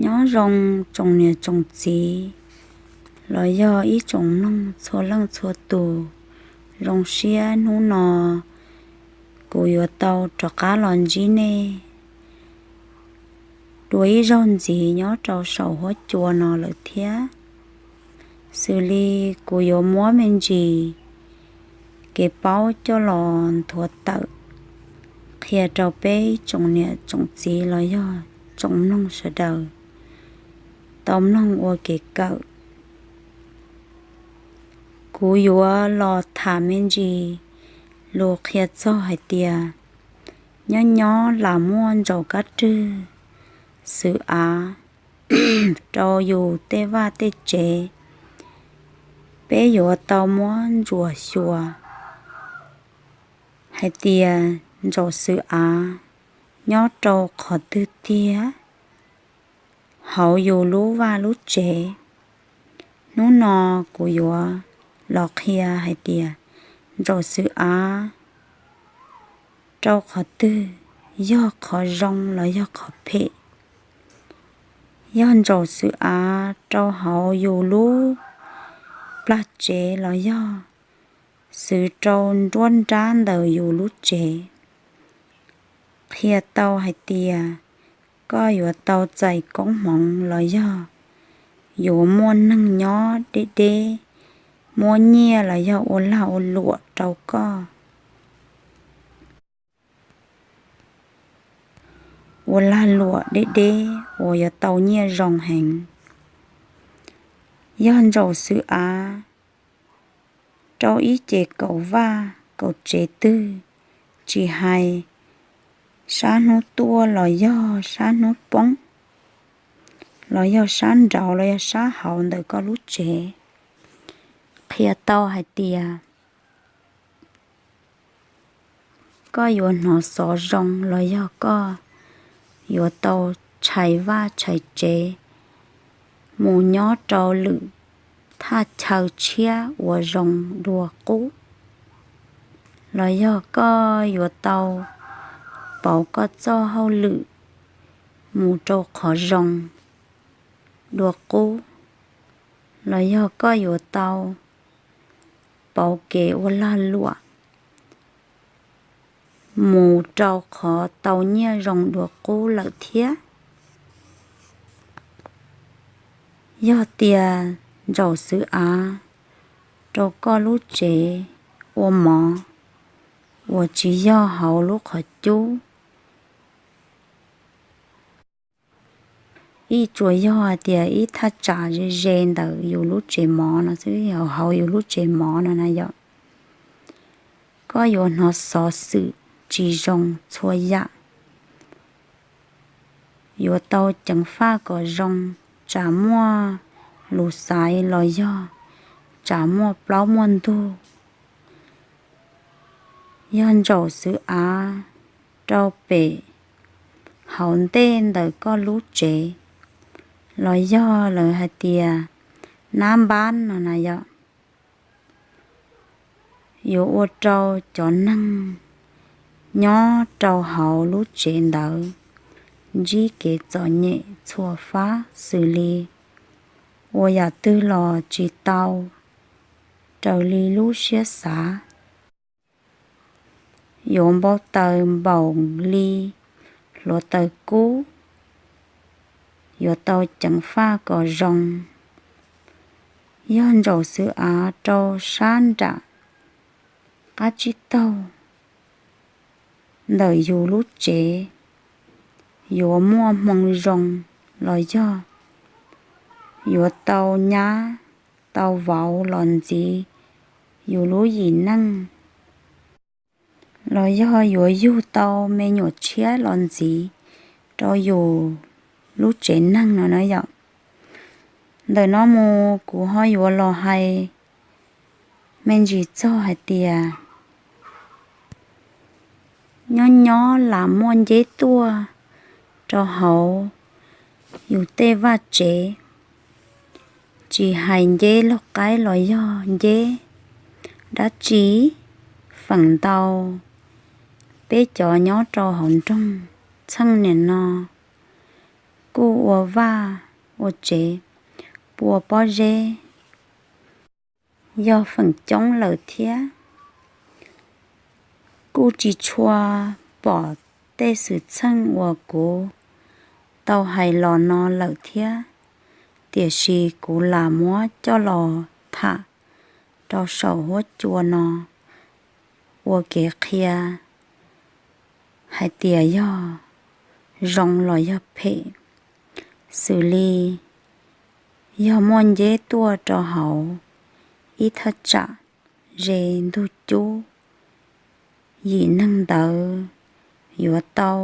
Nyob zoo tsoom niam tsoom txiv los yog ib tsoom mloog txhua leej txhua tus, zoo siab hnub no kuv yuav tau rov qab los ntsib nej dua ib zaug ntxiv nyob rau saum huab cua no lawm thiab. Xws li kuv yuav muab me ntsis kev paub coj los nthuav tawm qhia rau peb tsoom niam tsoom txiv los yog tsoom mloog sawv daws tau mloog ua kev kawm. Kuv yuav los tham me ntsis lus qhia txog hais tias nyob nyob lam muaj ntsaum kab rwg xwm av rau yus tej vaj tej tsev. Peb yuav tau muab ntsuam xyuas hais tias ntsaum xwm av nyob rau qhov twg tiag hauv yus lub vaj lub tsev. Hnub no kuv yuav los qhia hais tias ntsaum xwm av rau qhov twg yog qhov zoo los yog qhov phem. Yog ntsaum xwm av rau hauv yus lub plag tsev los yog xwv rau nruab nrab ntawm yus lub tsev, qhia tau hais tias koj yuav tau txais koob hmoov los yog yuav muaj neeg nyob deb deb, muab nyiaj los yog ua lag ua luam rau koj. Ua lag luam deb deb uas yuav tau nyiaj zoo heev. Yog ntsaum xwm av rau ib ce kaum vaj kaum tsev twg, tsis hais sab hnub tuaj los yog sab hnub poob, los yog sab nraud los yog sab hauv ntawm koj lub tsev, qhia tau hais tias koj yuav hnov xov zoo los yog koj yuav tau tshais vaj tshais tsev mus nyob rau lwm thaj chaw tshiab uas zoo dua qub, los yog koj yuav tau pauv koj txoj hauj lwm mus rau qhov zoo dua qub, los yog koj yuav tau pauv kev ua lag luam mus rau qhov tau nyiaj zoo dua qub lawm thiab. Yog tias ntsaum xwm av rau koj lub tsev ua mov uas tsis yog hauv lub qhov cub, ib tsuas yog hais tias ib thaj tsam ze ze ntawm yus lub tsev mov no xwb, hauv yus lub tsev mov no na yom, koj yuav hnov xov xwm tsis zoo txhua yam. Yuav tau ceev faj kom zoo, tsam muaj lus xaiv los yog tsam muaj plaub muaj ntug. Yog ntsaum xwm av rau pem hauv ntej ntawm koj lub tsev, los yog lawv hais tias nab npab no na yom, yuav ua rau cov neeg nyob rau hauv lub tsev ntawd ntsib kev txom nyem txhua fab xws li ua yam twg los tsis tau raws li lub siab xav, yuav npau taws npaum li hluav taws kub, yuav tau ceev faj kom zoo. Yog ntsaum xwm av rau sab nram qab tsib taug ntawm yus lub tsev, yuav muaj hmoo zoo los yog yuav tau nyab tau vauv los ntxiv yus lub yim neej, los yog yuav yug tau me nyuam tshiab los ntxiv rau yus lub tsev neeg no na yom. Ntawm no mus kuv ho yuav los hais me ntsis txog hais tias nyob nyob lam muaj nceb tuaj rau hauv yus tej vaj tsev, tsis hais nceb laug qaib los yog nceb dab tsi, feem ntau peb cov nyob rau hauv nroog txheej niam no kuj ua vaj ua tsev, pua pob zeb yog feem coob lawm thiab. Kuj tsis tshua pom tej xwm txheej uas kuv tau hais los no lawm thiab, tiam sis kuv lam muab coj los tham rau saum huab cua no ua kev qhia hais tias yog zoo los yog phem. Xws li yog muaj nceb tuaj rau hauv ib thaj tsam ze ntug cub, yim neeg ntawd yuav tau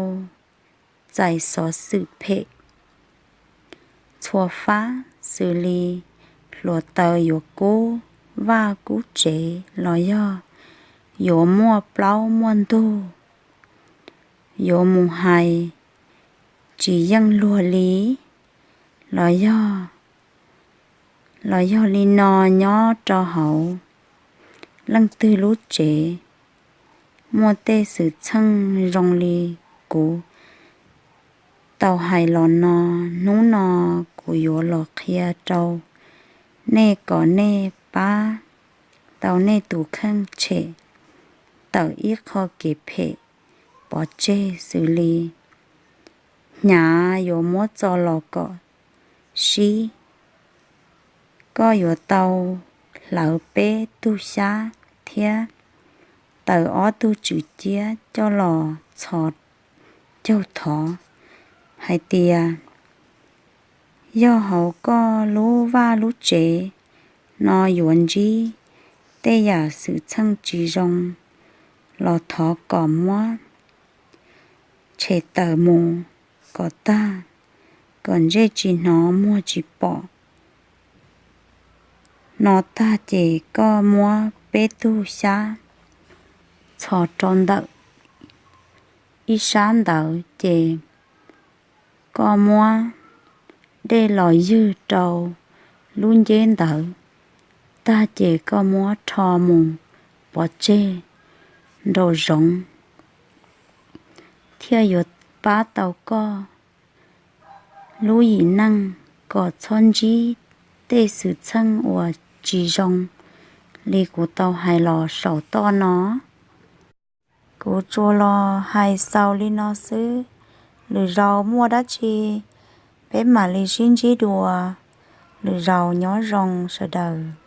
txais xov xwm phem txhua fab, xws li hluav taws yuav kub vaj kub tsev los yog yuav muaj plaub muaj ntug, yuav mus hais tsis yeej luag li, los yog, los yog li no nyob rau hauv leej twg lub tsev. Muaj tej xwm txheej zoo li kuv tau hais los no, hnub no kuv yuav los qhia rau nej kom nej pab tau nej tus kheej tshem tawm ib qho kev phem pov tseg, xws li hnyav yuav muab txo los kom sib, koj yuav tau hlawv peb tug xyab thiab taws ob tug tswm ciab coj los txhos caug thov hais tias yog hauv koj lub vaj lub tsev no yuav ntsib tej yam xwm txheej tsis zoo los thov kom muab tshem tawm mus kom tag, kom ntsej tsis hnov muag tsis pom no tag ces koj muab peb tug xyab txhos rau ntawm ib sab ntawd ces koj muab dej los ywg rau lub nceb ntawd tag ces koj muab rho mus pov tseg nraum zoov thiaj yuav pab tau koj lub yim neej kom txhob ntsib tej xwm txheej uas tsis zoo li kuv tau hais los saum toj no. Kuv tsuas los hais xaus li no xwb, lwm zaus muaj dab tsi peb mam li sib ntsib dua, lwm zaus nyob zoo sawv daws.